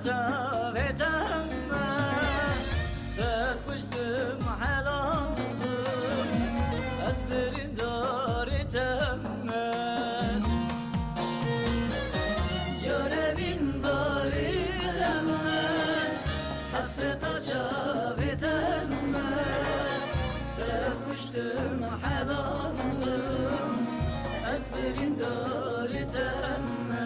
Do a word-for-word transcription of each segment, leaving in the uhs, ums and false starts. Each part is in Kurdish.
Çavê te me, te ez kuştim, helaldim, ez birîndarê te me. Yare vîndarê te me, hesreta çavê te me, te ez kuştim, helaldim, ez birîndarê te me.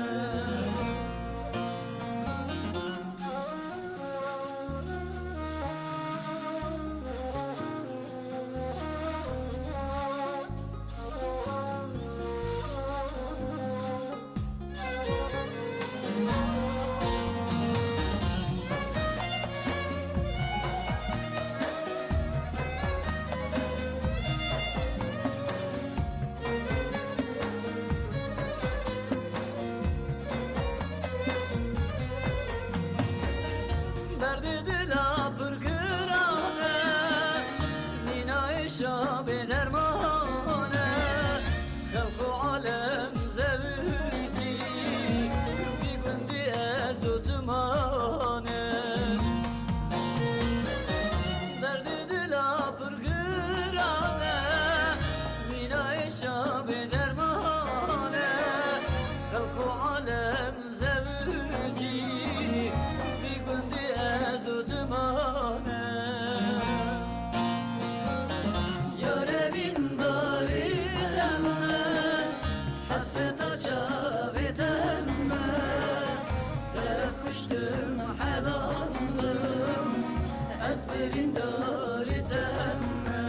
Derdê dila pir giran e, mîna êşa bêderman e. Xelq û alem zewicî, vî gundî ez û tu mane. Derdê dila pir giran e, mîna êşa bêderman e. Xelq û alem zewicî, vî gundî ez û tu mane. Yare vîndarê te me, hesreta çavê te me, te ez kuştim, helaldim, ez birîndarê te me.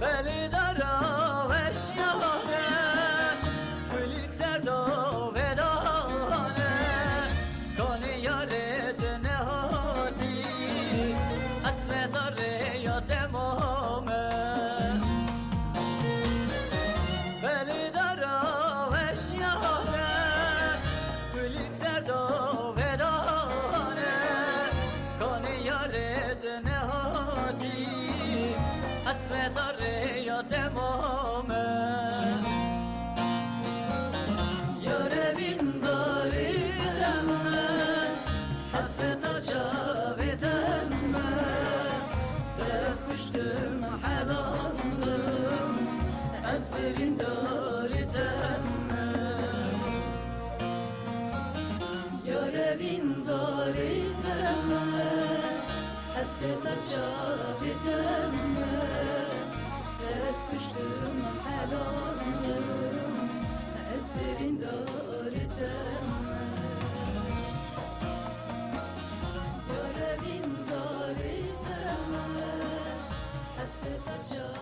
Belê dara weşiyane, kulîk ser dawedane, kanê yarê te nehatî, hesreta rêya temam e. Belê dara weşiyane, kulîk ser dawedane, kanê yarê te nehatî, hesreta rêya temam e. Yare vîndarê te me, hesreta çavê te me, te ez kuştim, helaldim, ez birîndarê te me. Yare vîndarê te me, hesreta çavê te me, te ez kuştim, helaldim, ez birîndarê te me. Yare vîndarê te me, hesreta çavê